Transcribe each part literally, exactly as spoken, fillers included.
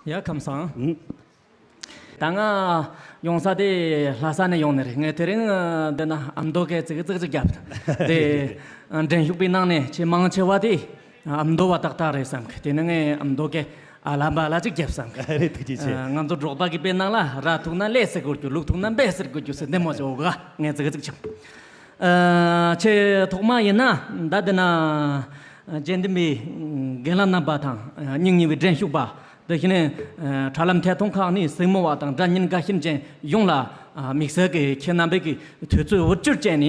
ཡ་ཁམས་བཟང་། ད་ང་ཡོང་ས་དེ་ལྷ་ས་ནས་ཡོང་ནི་རེད། ངས་དེ་རིང་འདི་ན་ཨ་མདོ་གས་ཙིག་ཙིག་ཙིག་བརྒྱབ། དེ་འགྲན་ཞུགས་པའི་ནང་ནས་ཆེས་མང་ཆེ་བ་དེ་ཨ་མདོ་བ་ཏག་ཏག་རེད་བསམ་གི། དེ་ནས་ངས་ཨ་མདོ་གས་ཨ་ལ་བ་ལ་ཅིག་བརྒྱབ་བསམ་གི། རེད། ཐུགས་རྗེ་ཆེ། ང་ཚོ་འབྲོག་པ་གི་དཔེ་ནང་ལ་ར་ཐུག་ན་ལས་ཟེར་དགོས་རྒྱུ། ལུག་ཐུག་ན་འབད་ཟེར་དགོས་རྒྱུ་ཟེར་འདི་མོ་ཅིག་ཡོད་ག། ངས་ཙིག་ཙིག་བྱུང་། ཨ་ཆེས་ཐོག་མ་ཡིན་ན་ད་འདི་ན་དཔྱད་འདེམས་པའི་རྒན་ལགས་རྣམ་པ་དང་སྙིང་ཉེ་བའི་འགྲན་ཞུགས་པ། དེ་བཞིན་ནས་ཨ་དྲ་ལམ་ཐད་གཏོང་ཁག་ནས་གཟིགས་མོ་བ་དང་སྒྲ་སྙན་དགའ་ཤེས་ཅན་ཡོངས་ལ་ཨ་དམིགས་བསལ་གྱི་ཁྱེད་རྣམ་པས་ཀྱི་དུས་ཚོད་འུར་སྒྱུར་བྱས་ནས་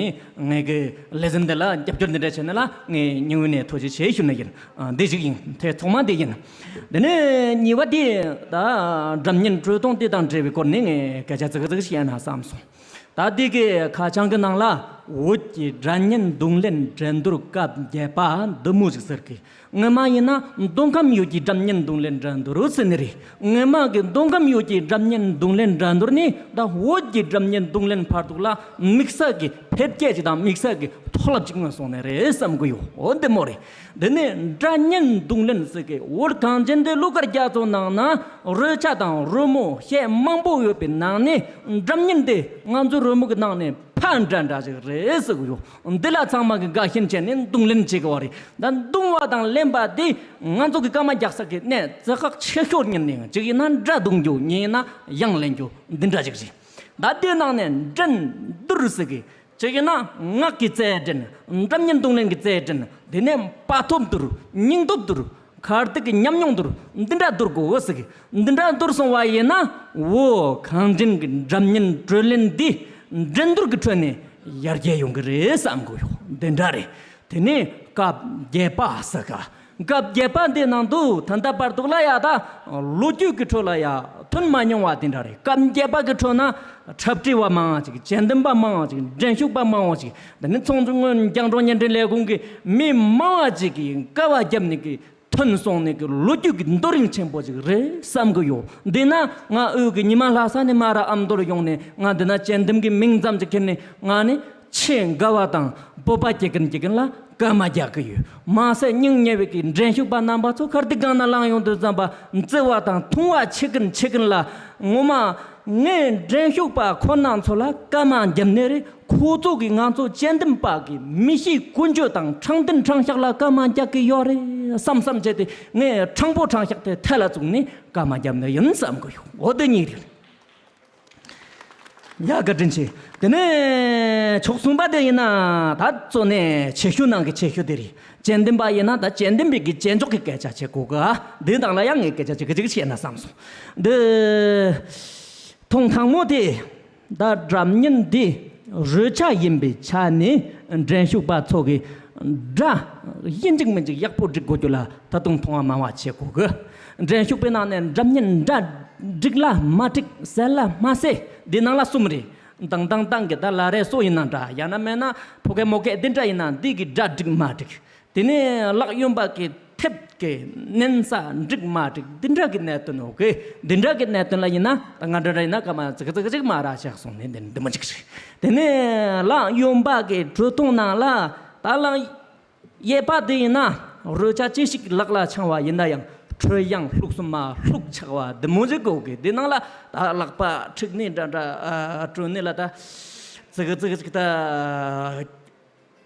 ངའི་གི་ལས་འཛིན་འདི་ལ་རྒྱབ་སྐྱོར་འདི་འདྲ་བྱས་ནས་ལ་ངས་སྙིང་དབུས་ནས་ཐུགས་རྗེ་ཆེ་ཞུ་ནི་ཡིན། ཨ་འདི་ཞིག་ཡིན། དེ་ཐོག་མ་འདི་ཡིན། དེ་ནས་གཉིས་པ་འདི་ད་སྒྲ་སྙན་དཀྲོལ་གཏོང་འདི་དང་འབྲེལ་བའི་སྐོར་ནས་ངས་སྐད་ཆ་ཙིག་ཙིག་བཤད་ན་བསམ་སོང་། ད་འདི་གི་ཁ་བྱང་གི་ནང་ལ་བོད་ཀྱི་སྒྲ་སྙན་རྡུང་ལེན་འགྲན་བསྡུར་སྐབས་བརྒྱད་པ་འདི་མོ་ཞིག་ཟེར་གི། སྔོན་མ་ཡིན་ན་མདོ་ཁམས་ཡུལ་གྱི་སྒྲ་སྙན་རྡུང་ལེན་འགྲན་བསྡུར་ཟེར་ནི་རེད། སྔོན་མ་གི་མདོ་ཁམས་ཡུལ་གྱི་སྒྲ་སྙན་རྡུང་ལེན་འགྲན་བསྡུར་ནི་ད་བོད་ཀྱི་སྒྲ་སྙན་རྡུང་ལེན་ཕར་ཐུག་ལ་དམིགས་བསལ་གྱི་འཕེལ་རྒྱས་ཅིག་དང་དམིགས་བསལ་གྱི་མཐོ་རླབས་ཅིག་མངོན་སོང་ནི་རེད་བསམ་གི་ཡོད། འོ་འདི་མོ་རེད། འདི་ནི་སྒྲ་སྙན་རྡུང་ལེན་ཟེར་གི། བོད་གངས་ཅན་འདི་གླུ་གར་རྒྱ་མཚོ་ནང་ན་རོལ་ཆ་དང་རོལ་མོ་ཞེས་མང་པོ་ཡོད་པའི་ནང་ནས་སྒྲ་སྙན་འདི་ང་ཚོའི་རོལ་མོ་གི་ནང་ནས་ཕ་འདྲ་འདྲ་ཞིག་རེད་ཟེར་གི་ཡོད། འདི་ལ་ཚང་མ་གི་དགའ་ཞེན་བྱས་ནས་རྡུང་ལེན་བྱེད་དགོས་པ་རེད། ད་རྡུང་བ་དང་ལེན་པ་འདི་ང་ཚོ་གི་སྐར་མ་རྒྱག་ས་གི་གནས་ཚད་ཁག་ཆེ་ཤོས་ཉིན་ནས་གཅིག་ཡིན་ན་སྒྲ་རྡུང་རྒྱུ། གཉིས་ཡིན་ན་དབྱངས་ལེན་རྒྱུ། འདི་འདྲ་ཞིག་རེད། ད་དེའི་ནང་ནས་འགྲན་བསྡུར་ཟེར་གི། གཅིག་ཡིན་ན་ངག་གི་རྩལ་འགྲན། སྒྲ་སྙན་རྡུང་ལེན་གྱི་རྩལ་འགྲན། དེ་ནས་བར་སྟོབས་བསྡུར། སྙིང་སྟོབས་བསྡུར། ཁ་རྡུག་གི་ཉམས་མྱོང་བསྡུར། འདི་འདྲ་བསྡུར་དགོས་ཟེར་གི། འདི་འདྲ་བསྡུར་སོང་བ་ཡིན་ན་བོད་གངས་ཅན་གྱི་སྒྲ་སྙན་དཀྲོལ་ལེན་འདི་འགྲན་བསྡུར་གྱི་ཁྲོད་ནས་ཡར་རྒྱས་ཡོང་གི་རེད་བསམ་གི་ཡོད། འདི་འདྲ་རེད། དེ་ནས་སྐབས་བརྒྱད་པ་ཟེར་ག། སྐབས་བརྒྱད་པ་འདི་ནང་དུ་ད་ལྟ་བར་དུ་ལ་ཡ་ད་ལོ་རྒྱུས་ཀྱི་ཁྲོད་ལ་ཡ་ཐོན་མ་མྱོང་བ་དེ་འདྲ་རེད། སྐབས་བརྒྱད་པ་གི་ཁྲོད་ན་འཁྲབ་ཁྲིད་པ་མང་བ་ཅིག། དཔྱད་འདེམས་པ་མང་བ་ཅིག། འགྲན་ཞུགས་པ་མང་བ་ཅིག། དེ་ནི་ཚོགས་འདུ་སྔོན་རྒྱང་སྒྲོག་བརྙན་འཕྲིན་ལས་ཁུངས་ཀྱི་མི་མང་བ་ཅིག་གིས་དཀའ་བ་བརྒྱབ་ནས་ཀྱི་ཐོན་སོང་ནས་ཀྱི་ལོ་རྒྱུས་ཀྱི་རྡོ་རིང་ཆེན་པོ་ཅིག་རེད་བསམ་གི་ཡོད། འདི་ན་ང་འུ་གི་ཉི་མ་ལྷ་ས་ནས་མར་ཨ་མདོར་ཡོང་ནས་ང་འདི་ན་དཔྱད་འདེམས་ཀྱི་མིང་ཙམ་ཅིག་ཁྱེར་ནས་ང་ནི་ཆེས་དགའ་བ་དང་སྤོབས་པ་སྐྱེ་གིན་སྐྱེ་གིན་ལ་སྐར་མ་རྒྱག་གི་ཡོད། མ་ཟད་སྙིང་ཉེ་བའི་གི་འགྲན་ཞུགས་པ་རྣམ་པ་ཚོ་ཁར་འདི་སྒང་ན་ལངས་ཡོང་དུས་ཙམ་པ་བརྩེ་བ་དང་མཐུན་པ་ཆེ་གིན་ཆེ་གིན་ལ། ངོ་མ་ངས་འགྲན་ཞུགས་པ་ཁོ་ན་ཚོ་ལ་སྐར་མ་བརྒྱབ་ནི་རེད། ཁོ་ཚོ་གིས་ང་ཚོ་དཔྱད་འདེམས་པ་གི་མི་གཤིས་ཀུན་སྤྱོད་དང་དྲང་བདེན་དྲང་གཞག་ལ་སྐར་མ་རྒྱག་གི་ཡོད་རེད་བསམ་བསམ་བྱས་ཏེ་ངས་དྲང་པོ་དྲང་གཞག་དེ་ཐད་ལ་བཙུགས་ནས་སྐར་མ་བརྒྱབ་ནི་ཡིན་བསམ་གི་ཡོད། འོ་དེ་གཉིས་རེད། ཡ་བཀའ་དྲིན་ཆེ། དེ་ནས་ཕྱོགས་གསུམ་པ་དེ་ཡིན་ན་ད་གཙོ་གནད་ཆེ་ཤོས་ནང་གི་ཆེ་ཤོས་དེ་རེད། དཔྱད་འདེམས་པ་ཡིན་ན་ད་དཔྱད་འདེམས་པའི་གི་དཔྱད་འཇོག་གི་སྐད་ཆ་བྱེད་དགོས་གི། ཨ་འདི་དང་ལ་ཡང་ངས་སྐད་ཆ་ཅིག་གི་ཅིག་བཤད་ན་བསམ་སོང་། འདི་ཐོག་དང་པོ་དེ་ད་སྒྲ་སྙན་འདི་རོལ་ཆ་ཡིན་པའི་ཆ་ནས་འགྲན་ཞུགས་པ་ཚོ་གི་སྒྲ་ཡིན་གཅིག་མིན་གཅིག་ཡག་པོ་སྒྲིག་དགོས་རྒྱུ་ལ་ད་དུང་མཐོང་བ་མང་བ་བྱེད་དགོས་གི། འགྲན་ཞུགས་པའི་ནང་ནས་སྒྲ་སྙན་འདྲ་འགྲིག་ལ་མ་འགྲིག་གསལ་ལ་མ་གསལ་འདི་ནང་ལ་གསུམ་རེད། དང་དང་དང་གི་ད་ལ་རེ་སོ་ཡིན་ན་འདྲ། ཡང་ན་མེད་ན་ཕོ་སྐད་མོ་སྐད་འདི་འདྲ་ཡིན་ན་འདི་གི་སྒྲ་འགྲིག་མ་འགྲིག། དེ་ནས་ལག་གཡོན་པ་གི་མཐེབ་ཀྱི་མནན་ས་འགྲིག་མ་འགྲིག་འདི་འདྲ་གི་གནད་དོན་ཡོད་གི། འདི་འདྲ་གི་གནད་དོན་ལ་ཡིན་ན་ད་ང་འདྲ་འདྲ་ཡིན་ན་སྐར་མ་ཙིག་ཙིག་ཙིག་མ་ར་ཆགས་སོང་ནས་འདི་འདི་མོ་ཅིག་རེད། དེ་ནས་ལག་གཡོན་པ་གི་དཀྲོལ་གཏོང་ནང་ལ་ད་ལག་གཡས་པ་དེ་ཡིན་ན་རོལ་ཆ་ཅི་ཞིག་ལག་ལ་འཆང་བ་ཡིན་ན་ཡང་དཀྲོལ་དབྱངས་ལྷུག་གསུམ་མ་ལྷུག་ཆགས་པ་འདི་མོ་ཞིག་དགོས་གི། འདི་ནང་ལ་ད་ལག་པ་འཁྲུག་ནས་འདྲ་འདྲ་ཨ་དཀྲོལ་ནས་ལ་ད་ཙིག་ཙིག་ཅིག་ད་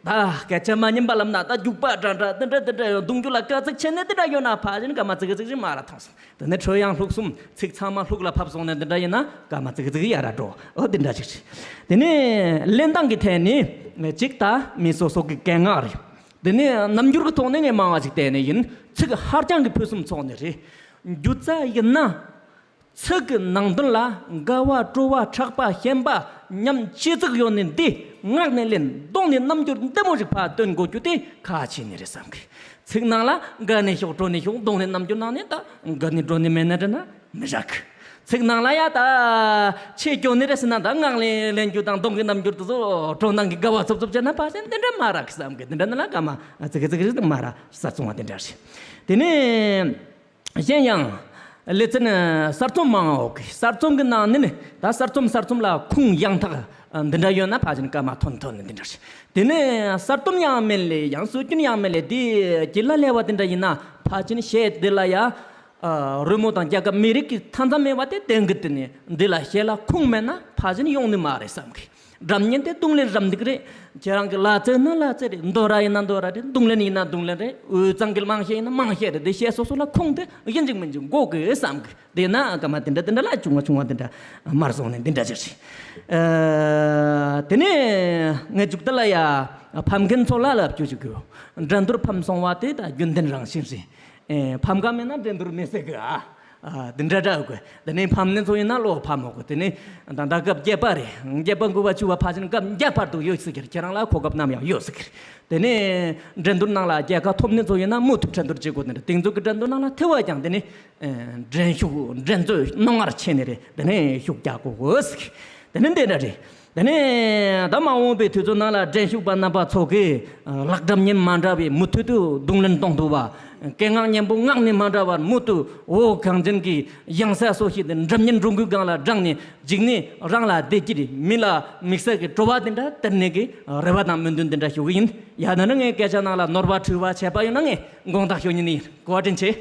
ད་སྐད་ཆ་མ་ཉན་པ་ལབ་ན་ད་རྒྱུག་པ་འདྲ་འདྲ་འདི་འདྲ་འདི་འདྲ་ཡོད། གདུང་རྒྱུད་ལ་དཀའ་ཚེགས་ཆེ་ནས་འདི་འདྲ་ཡོད་ན་ཕ་ཞིན་སྐར་མ་ཙིག་ཙིག་ཅིག་མ་ར་ཐོངས་སོང་། དེ་ནས་དཀྲོལ་དབྱངས་ལྷུག་གསུམ་ཚིག་ཚང་མ་ལྷུག་ལ་ཕབ་སོང་ནས་འདི་འདྲ་ཡིན་ན་སྐར་མ་ཙིག་ཙིག་ཡར་འགྲོ། འོ་འདི་འདྲ་ཅིག་རེད། དེ་ནས་ལེན་སྟངས་ཀྱི་ཐད་ནས་གཅིག་ད་མི་སོ་སོ་གི་སྐད་ངག་རེད། དེ་ནས་རྣམ་འགྱུར་གྱི་ཐོག་ནས་ངས་མང་བ་ཞིག་བལྟས་ནས་ཡིན། ཚིག་ཧར་རྐྱང་གི་ཕུན་སུམ་ཚོགས་ནས་རེད། སྒྱུ་རྩལ་ཡིན་ན་ཚིག་གི་ནང་དོན་ལ་དགའ་བ་སྤྲོ་བ་ཕྲག་པ་ཞེན་པ་ཉམས་ཅི་ཙིག་ཡོད་ནས་འདི་ངག་ནས་ལེན་གདོང་ནས་རྣམ་འགྱུར་འདི་མོ་ཞིག་ཕར་སྟོན་དགོས་རྒྱུ་དེ་ཁག་ཆེ་ནི་རེད་བསམ་གི། ཚིག་ནང་ལ་དགའ་ནས་ཤོག་སྤྲོ་ནས་ཤོག་གདོང་ནས་རྣམ་འགྱུར་ནང་ནས་ད་དགའ་ནས་སྤྲོ་ནས་མེད་ན་འདྲ་ན་མི་རག་གི། ཚིག་ནང་ལ་ཡ་ད་ཆེས་སྐྱོ་ནི་རེད་ཟེར་ན་ད་ངག་ལེན་ལེན་རྒྱུ་དང་གདོང་གི་རྣམ་འགྱུར་དེ་ཚོ་སྤྲོ་སྣང་གི་དགའ་བ་ཚོབ་ཚོབ་བྱས་ན་ཕ་ཞན་འདི་འདྲ་མ་རག་གི་བསམ་གི། འདི་འདྲ་ནི་ལ་སྐར་མ་ཙིག་ཙིག་ཙིག་མ་ར་ས་ཚོང་བ་འདི་འདྲ་རེད། དེ་ནས་གཞན་ཡང་ལེ་ཚན་གསར་རྩོམ་མང་བ་ཡོད་གི། གསར་རྩོམ་གི་ནང་ནས་ནི་ད་གསར་རྩོམ་གསར་རྩོམ་ལ་ཁུངས་ཡང་དག་འདི་འདྲ་ཡོད་ན་ཕ་ཞན་སྐར་མ་ཐོན་ཐོན་ནི་འདི་འདྲ་རེད། དེ་ནས་གསར་རྩོམ་ཡང་མིན་ལེ་ཡང་སྲོལ་རྒྱུན་ཡང་མིན་ལེ་འདི་རྒྱུད་ལ་སླེབས་པ་འདི་འདྲ་ཡིན་ན་ཕ་ཞན་གཞས་འདི་ལ་ཡ། ཨ། རོལ་མོ་དང་རྒྱལ་ཁབ་མི་རིགས་ཀྱི་མཐའ་མཚམས་མེད་པ་དེ་བསྟན་གི། དེ་ནས་འདི་ལ་ཞེ་ལ་ཁུངས་མེད་ན་ཕ་གཞན་ཡོང་ནི་མ་རེད་བསམ་གི། སྒྲ་སྙན་དེ་རྡུང་ལེན་རམ་འདེགས་རེད། ཁྱེད་རང་གི་ལ་རྩེ་ན་ལ་རྩེ་རེད། འདོ་ར་ཡིན་ན་འདོ་ར་རེད། རྡུང་ལེན་ཡིན་ན་རྡུང་ལེན་རེད། འུ་ཚང་གི་རྨང་གཞི་ཡིན་ན་རྨང་གཞི་རེད། དེ་བཤད་སོ་སོ་ལ་ཁུངས་དེ་ཡིན་གཅིག་མིན་གཅིག་དགོས་གི་བསམ་གི། དེ་ན་སྐར་མ་དེ་འདྲ་དེ་འདྲ་ལ་བྱུང་བ་བྱུང་བ་དེ་འདྲ་མར་སོང་ནས་འདི་འདྲ་ཅིག་རེད། ཨ། དེ་ནས་ངས་མཇུག་ད་ལ་ཡ་ཕམ་མཁན་ཚོ་ལ་ལབ་རྒྱུ་ཅིག་གི། འགྲན་བསྡུར་ཕམ་སོང་བ་དེ་ད་རྒྱུན་ལྡན་རང་བཞིན་རེད། ཨེ། ཕམ་ཁ་མེད་ན་འགྲན་བསྡུར་མེད་ཟེར་གི། ཨ། ཨ། དེ་འདྲ་འདྲ་གི། དེ་ནས་ཕམ་ནི་ཚོ་ཡིན་ན་བློ་ཕམ་མོ་གི། དེ་ནས་ད་ལྟ་སྐབས་བརྒྱད་པ་རེད། བརྒྱད་པ་འགོ་བ་བཅུ་བ་ཕལ་ཆེར་སྐབས་བརྒྱད་བར་དུ་ཡོད་ཟེར་གི་རེད། ཁྱེད་རང་ལ་གོ་སྐབས་ནམ་ཡང་ཡོད་ཟེར་གི་རེད། དེ་ནས་འགྲན་བསྡུར་ནང་ལ་རྒྱལ་ཁ་ཐོབ་ནི་ཚོ་ཡིན་ན་མུ་མཐུད་འགྲན་བསྡུར་བྱེད་དགོས། དེ་འདྲ་དེང་ཚོ་གི་འགྲན་བསྡུར་ནང་ལ་ཐེ་བ་ཀྱང་དེ་ནས། ཨེ། འགྲན་ཞུགས་འགྲན་རྩོད་རྣོ་ངར་ཆེ་ནི་རེད། དེ་ནས་ཤུགས་རྒྱག་དགོས་གི་ཟེར་གི། དེ་ནས་འདི་འདྲ་རེད། དེ་ནས་ད་མ་འོངས་པའི་དུས་ཚོད་ནང་ལ་འགྲན་ཞུགས་པ་རྣམ་པ་ཚོ་གིས་ལག་འགྲམ་ཉན་མ་འདྲ་བའི་མུ་མཐུད་དུ་རྡུང་ལེན་གཏོང་ཐུབ་པ། སྐད་ངག་སྙན་པོ་ངག་ནས་མ་འདྲ་བར་མུ་མཐུད་འོ་གངས་ཅན་གྱི་ཡང་ས་སོ་ཞིག་ཏུ་འགྲམ་ཉན་འགྲོ་འགུལ་སྒང་ལ་བསྒྲེངས་ནས་འཇིགས་ནས་རང་ལ་བདེ་སྐྱིད་མི་ལ་དམིགས་བསལ་གྱི་སྤྲོ་བ་དེ་འདྲ་སྟེར་ནས་ཀྱི་རེ་བ་དང་སྨོན་འདུན་དེ་འདྲ་ཞུ་གི་ཡིན། ཡང་ན་ནི་ངའི་སྐད་ཆ་ནང་ལ་ནོར་བ་འཁྲུལ་བ་ཆད་པ་ཡོད་ན་ངས་དགོངས་དག་ཞུ་ཉན་ནི་ཡིན། གོ་བ་དྲིན་ཆེ།